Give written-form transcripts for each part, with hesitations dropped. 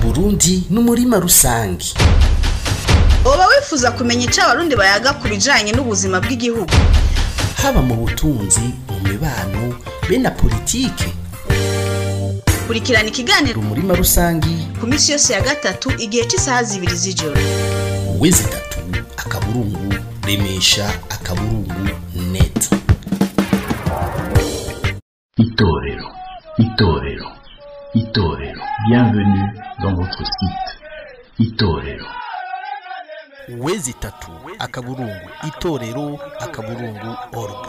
Uburundi n'umurima rusangi. Oba wifuza kumenya ico abarundi bayaga ku bijanye n'ubuzima bw'igihugu, haba mu butunzi, mu mibano, be na politike? Kurikirana ikiganiro Umurima rusangi ku minsi yose ya gatatu igihe c'isaha 2 z'ijoro. Wezi tatu akaburungu remesha akaburungu net. Itorero, Itorero, Itorero. Bienvenue dans votre site Itorero. Wezi tatu akaburungu itorero akaburungu org.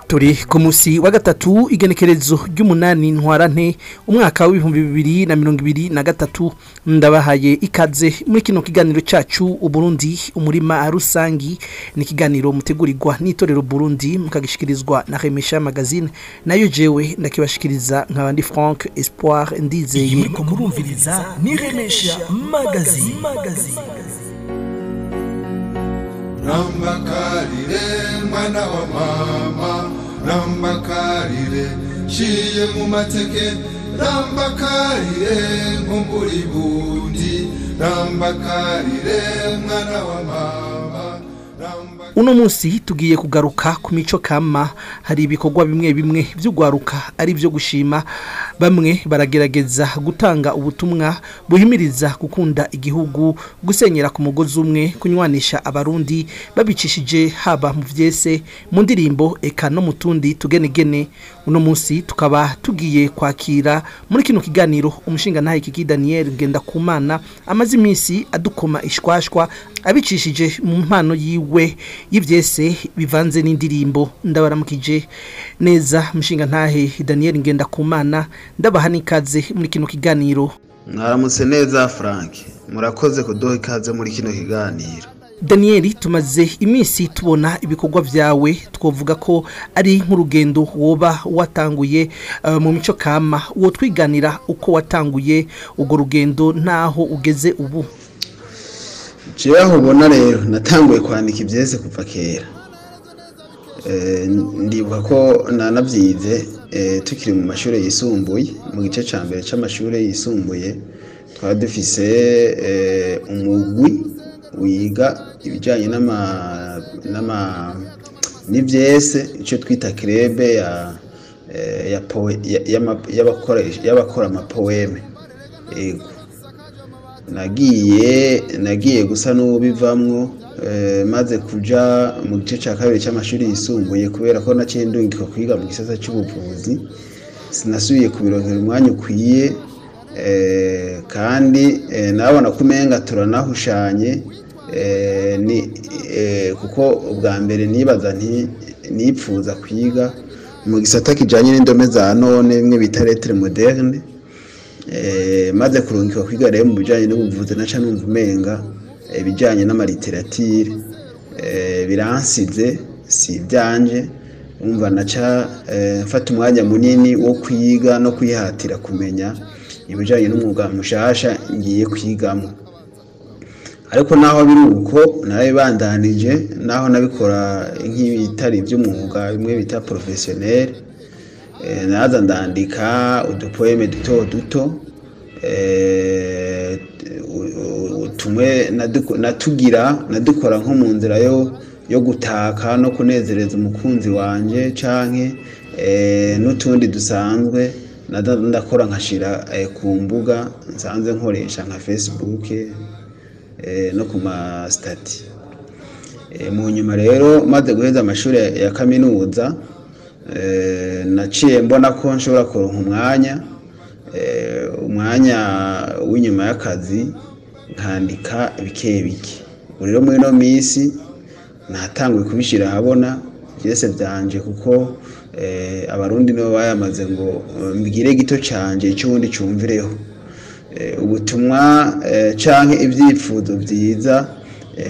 Turi ku musi wa gatatu igenekerezo ry'umunani ntwarante umwaka w'ibihumbi 2023. Ndabahaye ikaze muri kino kiganiro cacu Uburundi umurima rusangi. Ni kiganiro mutegurirwa n'itorero Burundi, mukagishikirizwa na Remesha Magazine, nayo jewe ndakibashikiriza nkabandi Frank Espoir Ndizeye. Muriko murumviriza ni Remesha Magazine. Rambakarire mwana wa mama, rambakarire shiye mu mateke, rambakarire nkumburi bundi, rambakarire mwana wa mama. Uno munsi tugiye kugaruka ku mico kama. Hari ibikorwa bimwe bimwe vy'ugwaruka ari byo gushima, bamwe baragerageza gutanga ubutumwa buhimiriza gukunda igihugu, gusenyera ku mugozi umwe, kunywanisha abarundi babicishije haba mu vyese, mu ndirimbo eka no mutundi tugenegene. Uno munsi tukaba tugiye kwakira muri kino kiganiro umushinga ntahe Kiki Daniel Ngendakumana, amaze iminsi adukoma ishwashwa abicishije mu mpano yiwe y'ivyese bivanze n'indirimbo. Ndabaramukije neza mushinga ntahe Daniel Ngendakumana, ndabaha n'ikaze muri kino kiganiro. Mwaramutse neza Frank, murakoze kuduha ikaze muri kino kiganiro. Daniel, tumaze iminsi tubona ibikorwa vyawe, twovuga ko ari nk'urugendo woba watanguye mu mico kama. Wo twiganira uko watanguye urwo rugendo naho ugeze ubu? Jewe aho ubona rero natanguye kwandika ivyese kuva kera. Ndibuka ko nanavyize tukiri mu mashure yisumbuye. Mu gice ca mbere c'amashure yisumbuye twari dufise umugwi wiga ibijanye n'ama n'ivyese, ico twita krebe ya y'abakora amapoeme. Ego, nagiye gusa n'ubivamwo maze kuja mu gice ca kabiri c'amashuri yisumbuye, kubera ko naciye ndungikwa kwiga mu gisata c'ubuvuzi. Sinasubiye kubironkera umwanya ukwiye, kandi nabona ko umenga turanahushanye, kuko ubwa mbere nibaza nti nipfuza kwiga mu gisata kijanye n'indome za none, bimwe bita lettres modernes. Maze kurungikwa kwiga rero mu bijanye n'ubuvuzi, naca numva umenga ibijanye n'amaliterature biransize, si ivyanje. Umva naca mfata umwanya munini wo kwiga no kwihatira kumenya ibijanye n'umwuga mushasha ngiye kwigamo. Ariko naho biri uko narabibandanije, naho nabikora nk'ibitari ivy'umwuga bimwe bita professionnel. Naza ndandika udupoeme duto duto, tumwe natugira nadukora nko mu nzira yo gutaka no kunezereza umukunzi wanje, canke n'utundi dusanzwe ndakora nkashira ku mbuga nsanze nkoresha nka Facebook no ku ma stati. Mu nyuma rero maze guheza amashuri ya kaminuza, naciye mbona ko nshobora kuronka umwanya w'inyuma y'akazi nkandika bike bike. Ubu rero muri ino minsi natanguye kubishira ahabona vyese vyanje, kuko abarundi nibo bayamaze ngo mbwire gito canje ico ubundi cumvireho. Ubutumwa canke ivyifuzo vyiza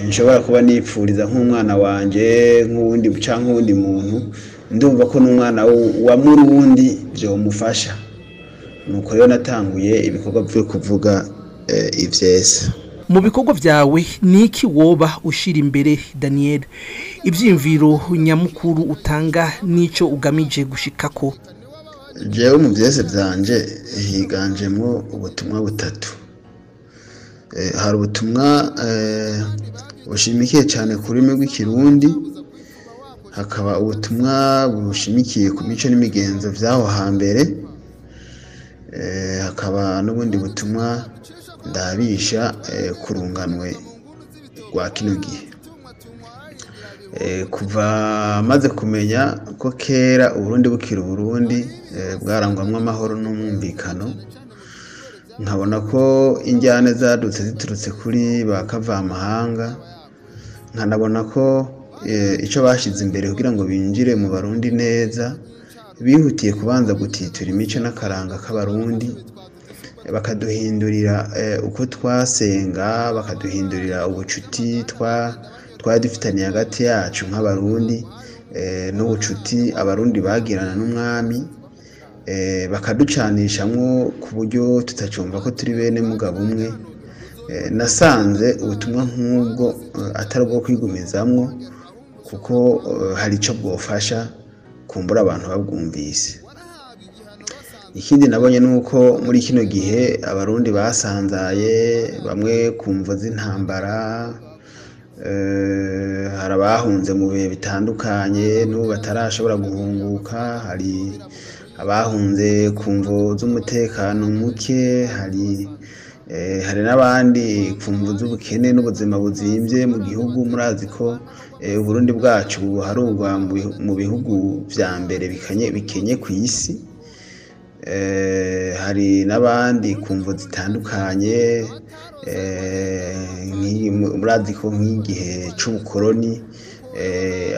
nshobora kuba nipfuriza nk'umwana wanje, nk'uwundi canke uwundi muntu. Ndumva ko n'umwana wa murundi vyomufasha. Nuko rero natanguye ibikorwa byo kuvuga ivyese. Mu bikorwa vyawe niki woba ushira imbere, Daniel? Ivyiyumviro nyamukuru utanga nico ugamije gushikako? Jewe mu vyese vyanje higanjemwo ubutumwa butatu. Hari ubutumwa bushimikiye cyane ku rurimi rw'Ikirundi, hakaba ubutumwa bushimikiye ku mico n'imigenzo vy'aho hambere, hakaba n'ubundi butumwa ndabisha ku runganwe rwa kino gihe. Kuva maze kumenya ko kera Uburundi bukiri Uburundi bwarangwamwo amahoro n'umwumvikano, nkabona ko injyane zadutse ziturutse kuri ba kavamahanga, nkanabona ko icyo bashize imbere kugira ngo binjire mu Barundi neza, bihutiye kubanza gutitura imico n'akaranga k'Abarundi, bakaduhindurira uko twasenga, bakaduhindurira ubucuti twari dufitaniye hagati yacu nk'Abarundi, n'ubucuti Abarundi bagirana n'umwami, bakaducanishamwo ku buryo tutacumva ko turi bene mugabo umwe. Nasanze ubutumwa nk'ubwo atari ubwo kwigumizamwo, kuko hari icyo bwofasha kumbura abantu babwumvise. Ikindi nabonye nuko muri kino gihe Abarundi basanzaye, bamwe ku mvo z'intambara, hari abahunze mu bihe bitandukanye n'ubu batarashobora guhunguka, hari abahunze ku mvo z'umutekano muke, hari n'abandi ku mvo z'ubukene n'ubuzima buzimvye mu gihugu. Murazi ko Uburundi bwacu buharurwa mu bihugu vya mbere bikenye kw'isi. Hari n'abandi ku mvo zitandukanye, murazi ko nk'igihe c'ubukoroni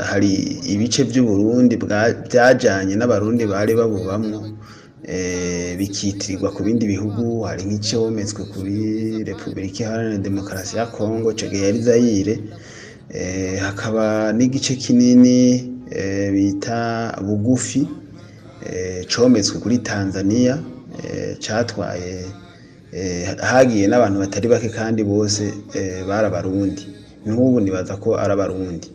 hari ibice vy'Uburundi vyajanye n'Abarundi bari babubamwo, bikitirirwa ku bindi bihugu. Hari nk'icometswe kuri Repubulika Iharanira Demokarasi ya Kongo, ico gihe yari Zaire, hakaba n'igice kinini bita Bugufi cometswe kuri Tanzania, catwaye hagiye n'abantu batari bake kandi bose bari Abarundi, n'ubu nibaza ko ari Abarundi.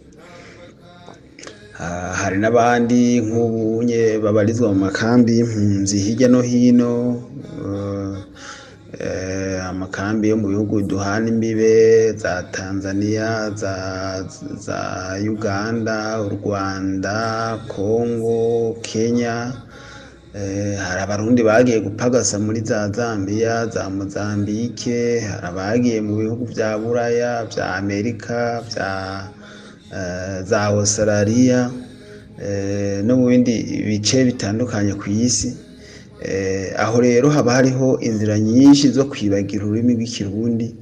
Hari n'abandi nk'ubunye babarizwa mu makambi y'impunzi hirya no hino, amakambi yo mu bihugu duhana imbibe za Tanzania, za Uganda, u Rwanda, Kongo, Kenya. Hari Abarundi bagiye gupagasa muri za Zambia, za Mozambique, hari abagiye mu bihugu vya Buraya, vya Amerika, vya za Australia, no mu bindi bice bitandukanye ku isi. Aho rero haba hariho inzira nyinshi zo kwibagira ururimi rw'Ikirundi,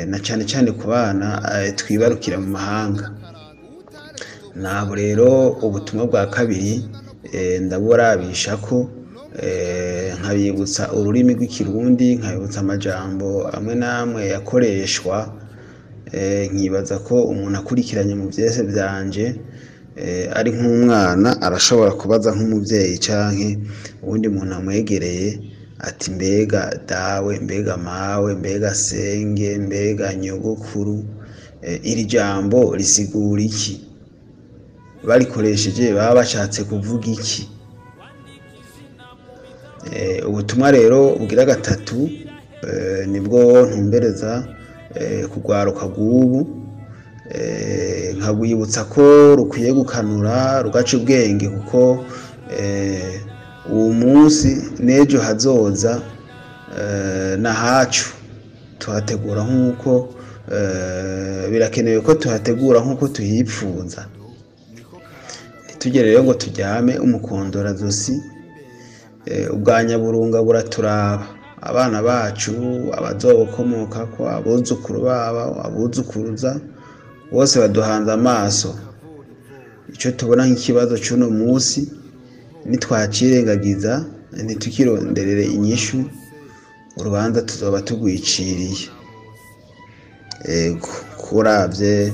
na cane cane ku bana twibarukira mu mahanga. Nabo rero ubutumwa bwa kabiri ndaburabisha ko nkabibutsa ururimi rw'Ikirundi, nkabibutsa amajambo amwe n'amwe yakoreshwa, nkibaza ko umuntu akurikiranye mu vyese vyanje ari nk'umwana arashobora kubaza nk'umuvyeyi canke uwundi muntu amwegereye ati mbega dawe, mbega mawe, mbega senge, mbega nyogokuru, iri jambo risigura iki? Barikoresheje baba bashatse kuvuga iki? Ubutumwa rero bugira gatatu nibwo ntumbereza kugwaruka rw'ubu, nkagwibutsa ko rukwiye gukanura rugaca ubwenge, kuko uwo munsi n'ejo hazoza nahacu tuhategura nk'uko birakenewe ko tuhategura nk'uko tuhipfuza. Ntitugere rero ngo turyame umukondorazosi, ubwa nyaburunga buraturaba, abana bacu, abazobakomokako, abuzukuru babo, abuzukuruza bose baduhanze amaso. Ico tubona nk'ikibazo c'uno munsi nitwacirengagiza, ntitukironderere inyishu, urubanza tuzoba tugwiciriye. Kuravye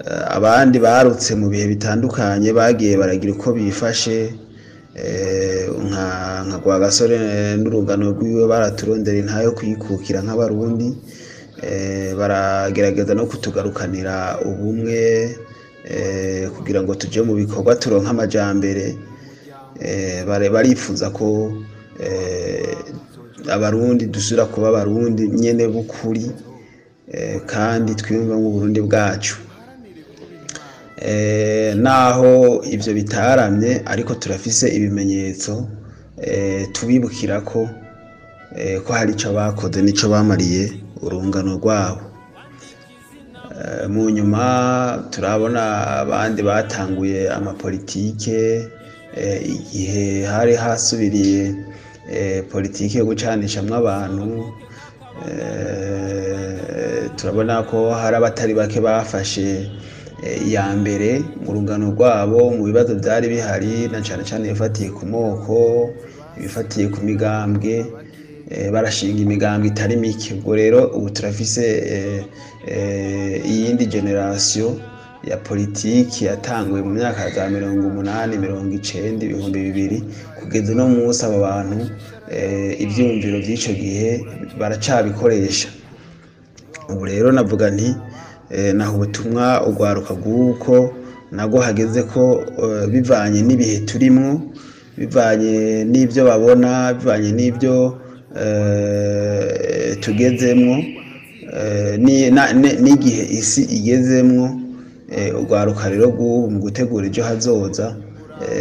Abandi barutse mu bihe bitandukanye bagiye baragira uko bifashe, nka Rwagasore n'urungano rwiwe baraturondera intayo kwikukira nk'abarundi, baragerageza no kutugarukanira ubumwe kugira ngo tuje mu bikorwa turonke amajambere. Barifuza ko abarundi dusubira kuba abarundi nyene b'ukuri, kandi twiyumva mu Burundi bwacu. Naho ivyo bitaramye, ariko turafise ibimenyetso tubibukira ko hari ico bakoze n'ico bamariye urungano rwabo. Mu nyuma turabona abandi batanguye amapolitike, igihe hari hasubiriye politike yo gucanishamwo abantu. Turabona ko hari abatari bake bafashe iya mbere mu rungano rwabo mu bibazo byari bihari, na cane cane ibifatiye ku moko, ibifatiye ku migambwe, barashinga imigambwe itari mike. Ubwo rero ubu turafise iyindi generasiyo ya politiki yatanguye mu myaka za 80, 90, 2000 kugeza uno munsi. Abo bantu ivyiyumviro vy'ico gihe baracabikoresha. Ubu rero navuga nti naho ubutumwa urwaruka rw'uko nabwo hageze ko bivanye n'ibihe turimwo, bivanye n'ibyo babona, bivanye n'ibyo tugezemwo, n'igihe isi igezemwo, urwaruka rero rw'ubu mu gutegura ejo hazoza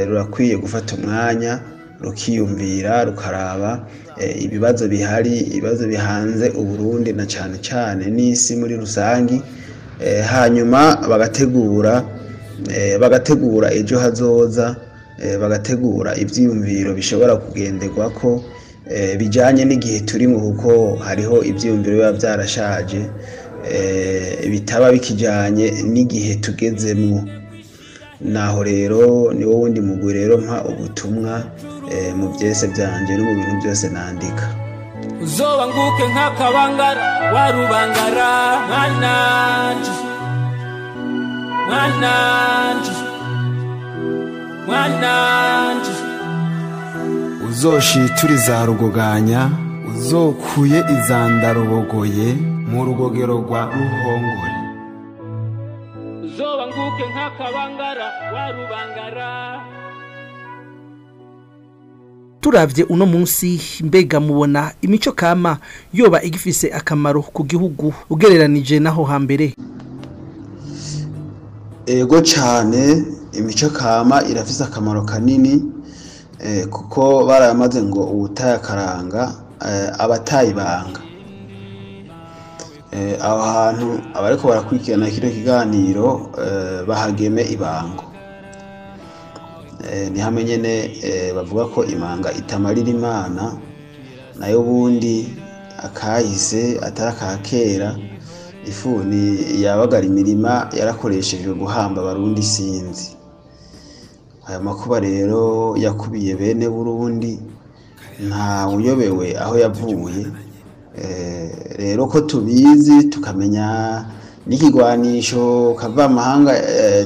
rurakwiye gufata umwanya rukiyumvira, rukaraba ibibazo bihari, ibibazo bihanze Uburundi na cane cane n'isi muri rusangi, hanyuma bagategura ejo hazoza, bagategura ivyiyumviro bishobora kugenderwako bijanye n'igihe turimo, kuko hariho ivyiyumviro biba vyarashaje, bitaba bikijanye n'igihe tugezemwo. Naho rero niwo wundi mugwi rero mpa ubutumwa mu vyese vyanje no mu bintu byose nandika. Uzobanguke nk'akabangara warubangara, mwananje, mwananje, mwananje. Uzoshituriza rugoganya, uzokuye izandarubogoye mu rugogero rwa ruhongore. Uzobanguke nk'akabangara warubangara. Turavye uno munsi, mbega mubona imico kama yoba igifise akamaro ku gihugu ugereranije naho hambere? Ego cane, imico kama irafise akamaro kanini, kuko baramaze ngo uwutayakaranga abatayibanga. Aho hantu abariko barakurikirana kino kiganiro bahageme ibango. Ni hamwe nyene bavuga ko imanga itamarira Imana, nayo bundi akahise atari akakera, ifuni yabagara imirima yarakoreshejwe guhamba abarundi sinzi. Aya makuba rero yakubiye bene Burundi, nta uyobewe aho yavuye. Rero ko tubizi tukamenya n'ikigwanisho kavamahanga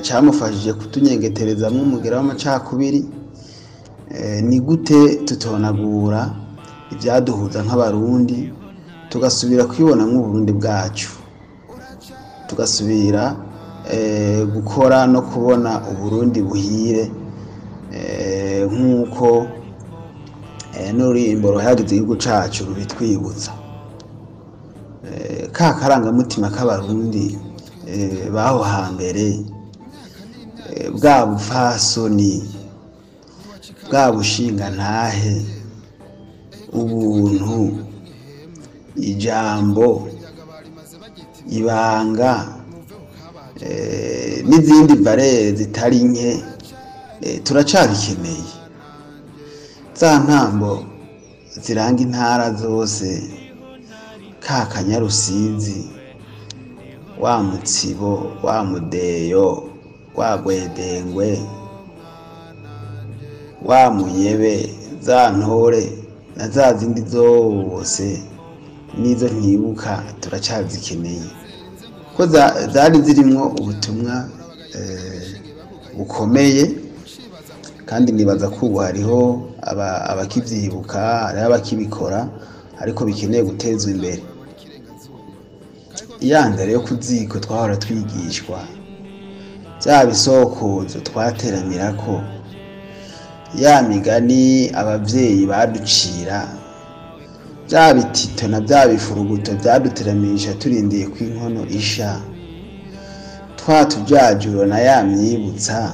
camufashije kutunyengeterezamwo umugera w'amacakubiri, ni gute tutonagura ibyaduhuza nk'abarundi, tugasubira kwibona nk'uburundi bwacu, tugasubira gukora no kubona uburundi buhire, nk'uko n'ururimbo ruhayagize igihugu cacu rubitwibutsa. Ka karangamutima k'abarundi baho hambere, bwa bupfasoni, bwa bushingantahe, ubuntu, ijambo, ibanga, n'izindi valere zitari nke, turacabikeneye. Za ntambo ziranga intara zose, ka Kanyarusizi, wa Mutsibo, wa Mudeyo, wa Gwedengwe, wa Muyebe, za ntore na za zindi zose nizo ntibuka, turacazikeneye. Ko zari zirimwo ubutumwa bukomeye, kandi nibaza ko ubu hariho abakivyibuka, hariho abakibikora, ariko bikeneye gutezwa imbere. Ya ndero yo ku ziko twahora twigishwa, bya bisokozo twateramirako, ya migani abavyeyi baducira, bya bitito na bya bifuruguto byaduteramisha turindiye ko inkono isha, twa tujajuro na ya myibutsa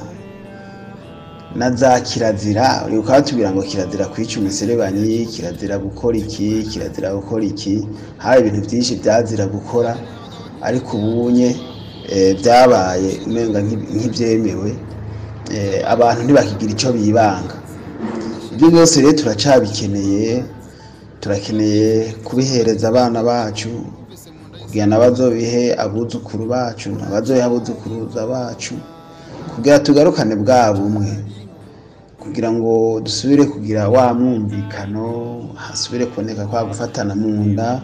na za kirazira. Uribuka batubwira ngo kirazira kwica umuserebanyi, kirazira gukora iki, kirazira gukora iki. Hari ibintu byinshi byazira gukora, ariko ubunye byabaye umenga nk'ibyemewe. Abantu ntibakigira icyo bibanga. Ibyo byose rero turacabikeneye, turakeneye kubihereza abana bacu kugira ngo bazobihe abuzukuru bacu, abazobihe abuzukuruza bacu, kugira tugarukane bwa bumwe, kugira ngo dusubire kugira wa mwumvikano, hasubire kuboneka kwa gufatana mu nda,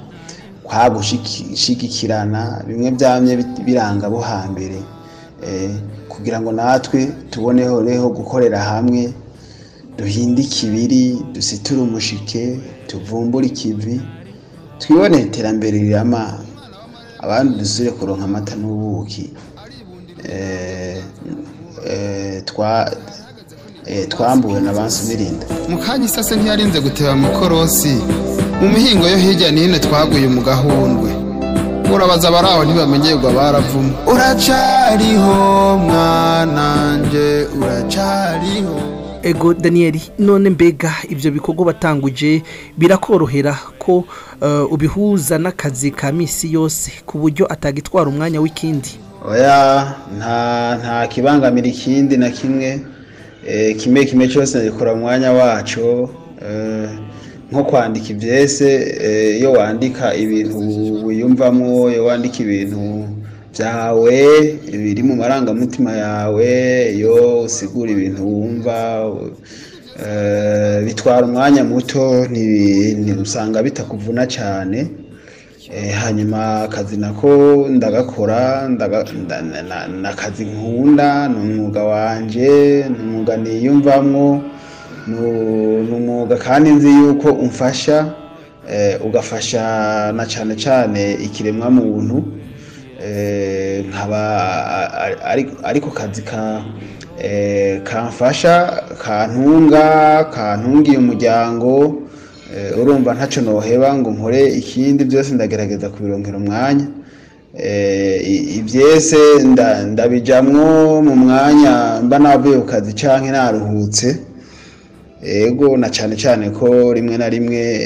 kwa gushigikirana, bimwe byamye biranga bo hambere, kugira ngo natwe tuboneho reho gukorera hamwe, duhinde ikibiri, dusiture umushike, tuvumbure ikivi, twibonere iterambere rirama, abandi dusubire kuronka amata n'ubuki twambuwe na bansumirinda. Mu kanya isase ntiyarinze guteba mu ikorosi, mu mihingo yo hirya n'ino twaguye mu gahundwe. Urabaza abaraho ntibamenyerwa baravumwe. Uracariho mwananje, uracariho. Ego Daniel, none mbega ibyo bikorwa batanguje birakorohera ko ubihuza n'akazi ka misi yose ku buryo atagitwara umwanya w'ikindi? Oya, nta kibangamira ikindi na kimwe. Kimwe kimwe cyose gikora umwanya waco. Nko kwandika ivyese, iyo wandika ibintu wiyumvamwo, iyo wandika ibintu byawe biri mu marangamutima yawe, iyo usigura ibintu wumva, bitwara umwanya muto, usanga bitakuvuna cyane. Hanyuma akazi nako ndagakora, nakazi nkunda, ni umwuga wanje, ni umwuga niyumvamwo, ni umwuga kandi nzi yuko umfasha, ugafasha na cyane cyane ikiremwa muntu. Nkaba ariko kazi kamfasha, kantunga, kantungiye umuryango. Urumva ntaco noheba ngo nkore ikindi, byose ndagerageza kubironkera umwanya. Ivyese ndabijamwo mu mwanya mba navuye ku kazi canke naruhutse. Ego, na cane cane ko rimwe na rimwe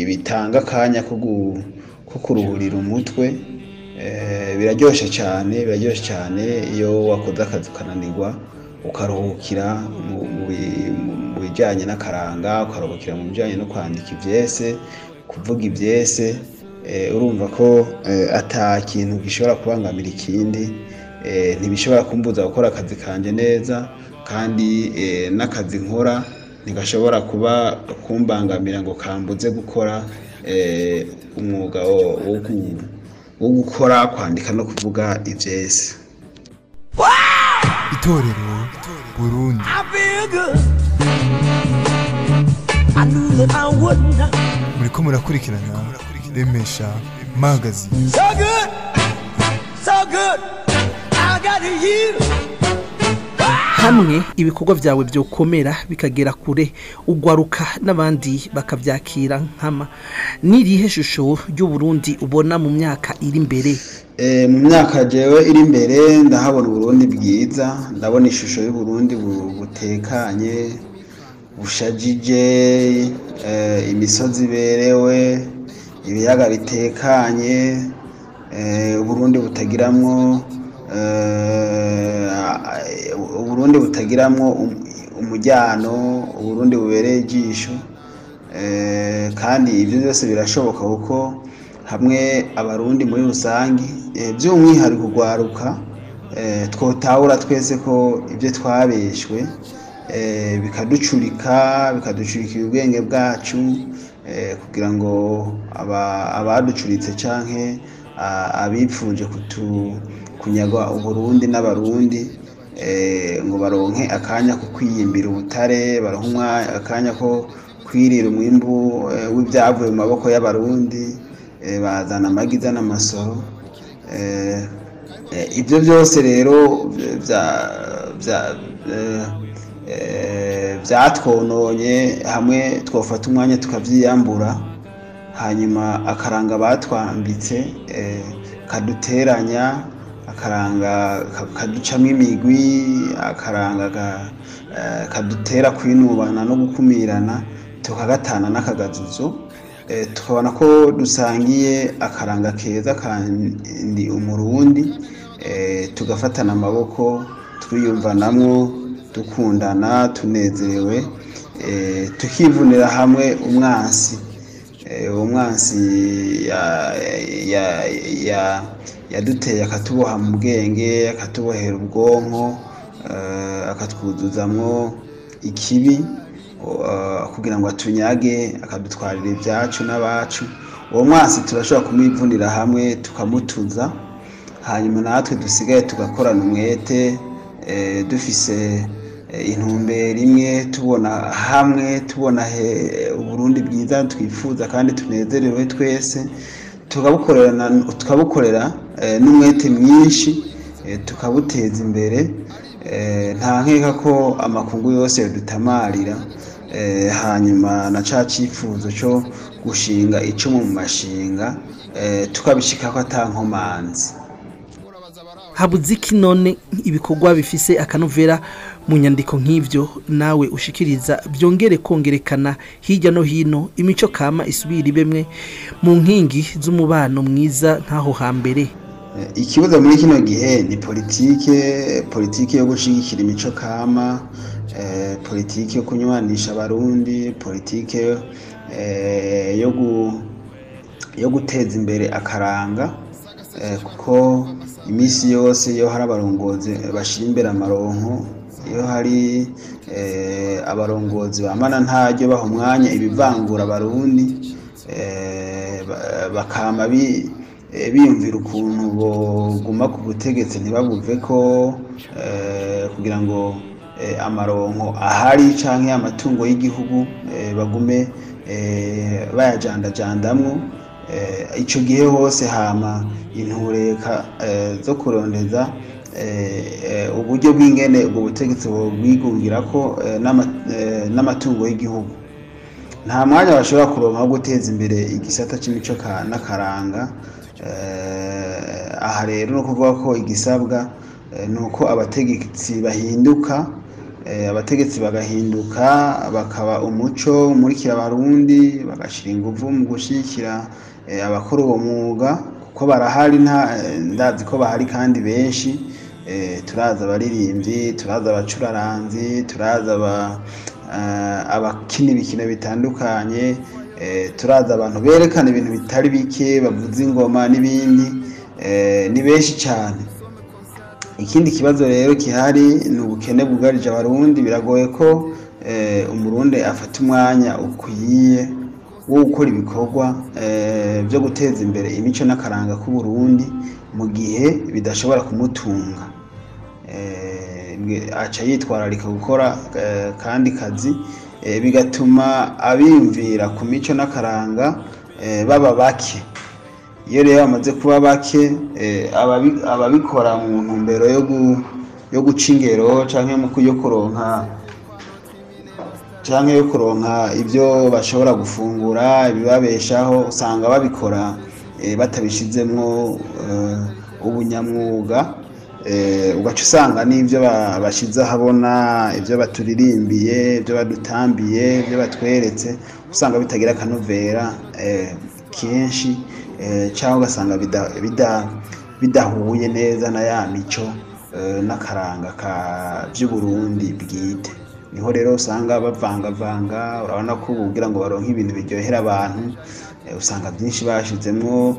bitanga akanya ko kuruhurira umutwe. Biraryoshe cyane, biraryoshe cyane iyo wakoze akazi ukananirwa, ukaruhukira mu bijyanye n'akaranga, ukaruhukira mu bijyanye no kwandika ivyese, kuvuga ivyese. Urumva ko ata kintu gishobora kubangamira ikindi, ntibishobora kumbuza gukora akazi kanje neza, kandi n'akazi nkora ntigashobora kuba kumbangamira ngo kambuze gukora umwuga wo gukora, kwandika no kuvuga ivyese. Itorero Burundi. Muriko murakurikirana Remesha Magazine. So good, so good, I got you. Hamwe ibikorwa byawe byokomera bikagera kure, ugwaruka n'abandi bakavyakira nkama, nirihe shusho ry'u Burundi ubona mu myaka iri imbere? Mu myaka jewe iri imbere ndahabona Burundi bwiza, ndabona ishusho y'u Burundi butekanye, bushajije, imisozi iberewe, ibiyaga bitekanye, Burundi butagiramwo Uburundi butagiramwo umujyano, Uburundi bubereye ijisho. Kandi ibyo byose birashoboka kuko hamwe abarundi muri rusangi, by'umwihariko ugwaruka, twotahura twese ko ibyo twabeshwe bikaducurika, bikaducurika ubwenge bwacu, kugira ngo abaducuritse canke abipfuje kunyaga Uburundi n'Abarundi, ngo baronke akanya ko kwiyimbira ubutare, baronke akanya ko kwirira umwimbu w'ibyavuye mu maboko y'Abarundi, bazana amagiza n'amasoro. Ibyo byose rero byatwononye, hamwe twafata umwanya tukabyiyambura, hanyuma akaranga batwambitse kaduteranya, akaranga kaducamo imigwi, akaranga kadutera kwinubana no gukumirana, tukagatana n'akagazuzo, tukabona ko dusangiye akaranga keza kandi Umurundi, tugafatana amaboko, twiyumvanamwo, dukundana, tunezerewe, tukivunira hamwe umwansi. Uwo mwansi yaduteye akatuboha mu bwenge, akatubohera ubwonko, akatwuzuzamwo ikibi kugira ngo atunyage, akadutwarira ibyacu n'abacu. Uwo mwansi turashobora kumwivunira hamwe tukamutuza, hanyuma natwe dusigaye tugakorana umwete, dufise intumbero imwe, tubona hamwe, tubona Uburundi bwiza twifuza kandi tunezerewe twese, tukabukorera n'umwete mwinshi, tukabuteza imbere. Nta nkeka ko amakungu yose yadutamarira, hanyuma na ca cifuzo cyo gushinga icumu mu mashinga, tukabishikako ata nkomanzi. Habuze iki none ibikorwa bifise akanovera mu nyandiko nk'ivyo nawe ushikiriza byongere kongerekana hirya no hino, imico kama isubira ibemwe mu nkingi z'umubano mwiza nk'aho hambere? Ikibazo muri kino gihe ni politike yo gushigikira imico kama, politike yo kunywanisha Abarundi, politike yo guteza imbere akaranga, kuko iminsi yose iyo hari abarongozi bashira imbere amaronko, iyo hari abarongozi bamana ntaryo baha umwanya ibivangura Abarundi, bakama biyumvira ukuntu boguma ku butegetsi ntibabuve ko, kugira ngo amaronko ahari canke amatungo y'igihugu bagume bayajandajandamwo. Ico gihe hose hama intureka zo kurondeza uburyo bw'ingene ubwo butegetsi bwigungirako n'amatungo y'igihugu. Nta mwanya bashobora kuronka wo guteza imbere igisata c'imico n'akaranga. Aha rero no kuvuga ko igisabwa nuko abategetsi bahinduka, abategetsi bagahinduka bakaba umuco umurikira Abarundi, bagashira inguvu mu gushigikira abakora uwo mwuga, kuko barahari, ndazi ko bahari kandi benshi. Turaza abaririmbyi, turaza abacuraranzi, turaza abakina ibikino bitandukanye, turaza abantu berekana ibintu bitari bike, bavuza ingoma n'ibindi, ni benshi cyane. Ikindi kibazo rero kihari ni ubukene bwugarije Abarundi. Biragoye ko Umurundi afata umwanya ukwiye wo gukora ibikorwa byo guteza imbere imico n'akaranga k'Uburundi mu gihe bidashobora kumutunga. Aca yitwararika gukora kandi kazi, bigatuma abiyumvira ku mico n'akaranga baba bake. Iyo rero bamaze kuba bake, ababikora mu ntumbero yo guca ingero canke yo kuronka canke yo kuronka ibyo bashobora gufungura ibibabeshaho, usanga babikora batabishizemwo ubunyamwuga, ugaca usanga n'ibyo bashize ahabona, ibyo baturirimbiye, ibyo badutambiye, ibyo batweretse, usanga bitagira akanovera kenshi, cyangwa ugasanga bidahuye neza na ya mico n'akaranga ka by'Uburundi bwite. Niho rero usanga bavangavanga. Urabona ko ubu kugira ngo baronke ibintu biryohera abantu, usanga byinshi bashizemwo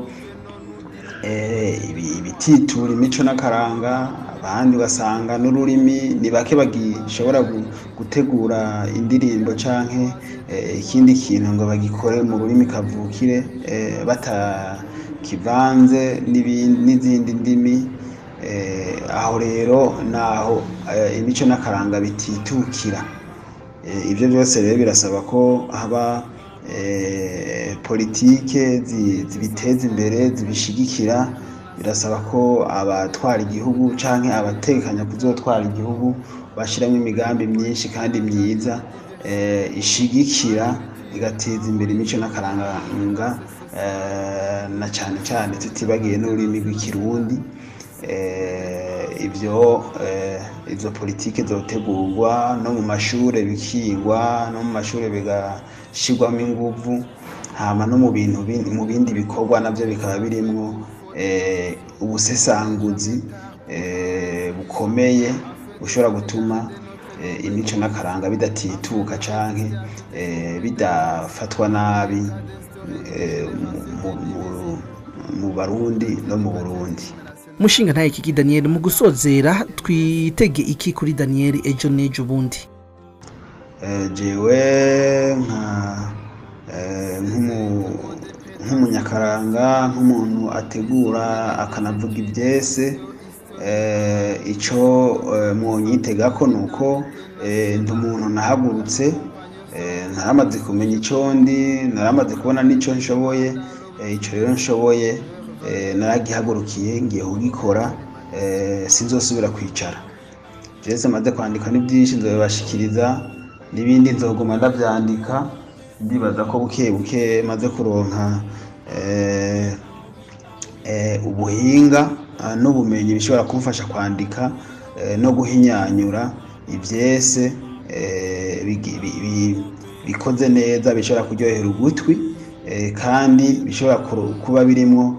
ibititura imico n'akaranga, abandi ugasanga n'ururimi ni bake bagishobora gutegura indirimbo canke ikindi kintu ngo bagikore mu rurimi kavukire, kivanze n'izindi ndimi. Aho rero naho imico n'akaranga bititukira. Ibyo byose rero birasaba ko haba politike zibiteza imbere, zibishigikira. Birasaba ko abatwara igihugu canke abatekanya kuzotwara igihugu bashiramo imigambi myinshi kandi myiza ishigikira igateza imbere imico n'akaranga, na cane cane tutibagiye n'ururimi rw'ikirundi. Ibyo izo politike zotegurwa no mu mashure bikigwa, no mu mashure bigashirwamo inguvu, hama no mu bintu mu bindi bikorwa navyo bikaba birimwo ubusesanguzi bukomeye bushobora gutuma imico n'akaranga bidatituka canke bidafatwa nabi mu Barundi no mu Burundi. Mushinga ntaye kiki Daniel, mu gusozera twitege iki kuri Daniel ejo nejo bundi? Jewe nka nk'umunyakaranga, nk'umuntu ategura akanavuga ivyese, ico mwonyitega ko nuko ndi umuntu nahagurutse, naramaze kumenya ico ndi, naramaze kubona n'ico nshoboye. Ico rero nshoboye naragihagurukiye, ngiye kugikora, sinzosubira kwicara. Vyese maze kwandika ni byinshi, nzobibashikiriza n'ibindi nzoguma ndavyandika. Ndibaza ko buke buke maze kuronka ubuhinga n'ubumenyi bishobora kumfasha kwandika no guhinyanyura ivyese bikoze neza, bishobora kuryohera ugutwi, kandi bishobora kuba birimwo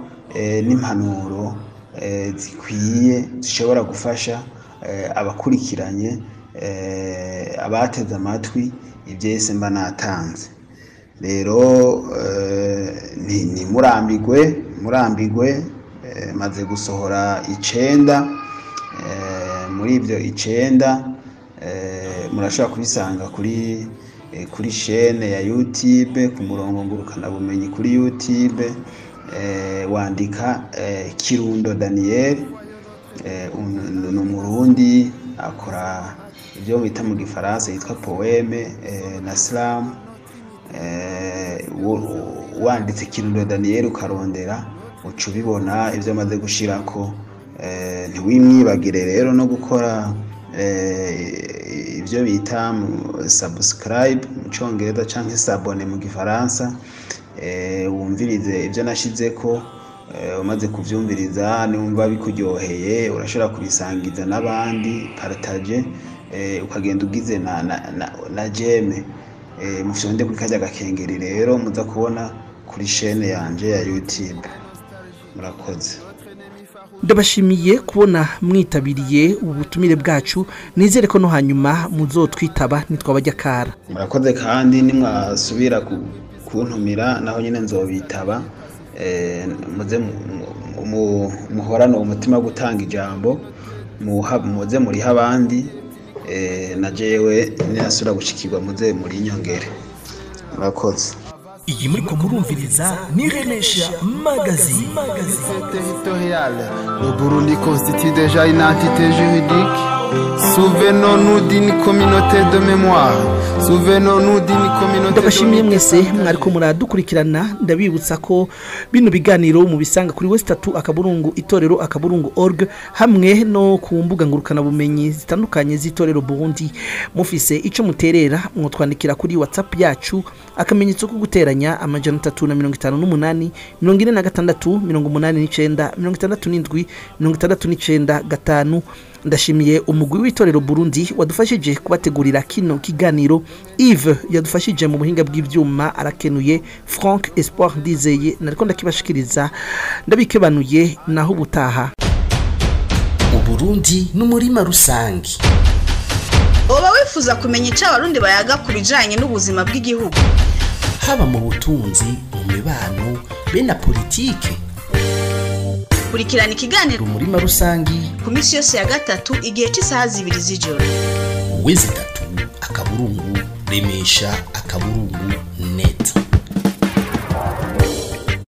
n'impanuro zikwiye zishobora gufasha abakurikiranye, abateze amatwi ivyese mba natanze. Rero ni murambigwe, maze gusohora 9. Muri ivyo 9 murashobora kubisanga kuri chaîne ya YouTube, ku murongo ngurukana bumenyi kuri YouTube, wandika Kirundo Daniel. Ni umurundi akora ibyo bita mu gifaransa yitwa poème na slam. Wanditse Kirundo Daniel ukarondera uca ubibona ibyo amaze gushirako. Ntiwimwibagire rero no gukora ibyo bita subscribe mu congereza canke s'abonner mu gifaransa, wumvirize ibyo nashizeko. Umaze kuvyumviriza niwumva bikuryoheye urashobora kubisangiza n'abandi, partage, ukagenda ugize na j'aime, mufyonde kuri karya gakengeri rero muza kubona kuri chaîne yanje ya YouTube. Murakoze. Ndabashimiye kubona mwitabiriye ubutumire bwacu, nizere ko no hanyuma muzotwitaba nitwabajya kara. Murakoze, kandi nimwasubira kuntumira naho nyine nzobitaba. Muze muhorane umutima wo gutanga ijambo, muze muriha abandi, na jewe ninasubira gushikirwa muze muri inyongere. Murakoze. Iyi muriko murumviriza ni Remesha Magazine. Territorial. Le Burundi constitue déjà une entité juridique. Souvenons-nous d'une communauté de mémoire. Souvenons-nous d'une communauté. Ndabashimiye mwese mwariko muradukurikirana. Ndabibutsa ko bino biganiro mubisanga kuri West 3 akaburungu itorero akaburungu org, hamwe no ku mbuga ngurukana bumenyi zitandukanye z'itorero Burundi. Mufise ico muterera mwotwandikira kuri WhatsApp yacu, akamenyetso ko guteranya 358 46 89 67 69 5. Ndashimiye umugwi w'itorero Burundi wadufashije kubategurira kino kiganiro. Yves yadufashije mu buhinga bw'ivyuma arakenuye, Frank Espoir Ndizeye nariko ndakibashikiriza, ndabikebanuye naho ubutaha. Uburundi n'umurima rusangi. Oba wifuza kumenya ico abarundi bayaga kubijanye n'ubuzima bw'igihugu, haba mu butunzi, mu mibano, be na politike? Kurikirana ikiganiro umurima rusangi ku minsi yose ya gatatu igihe cy'isaha 2 z'ijoro. Wezi 3 akaburungu remesha akaburungu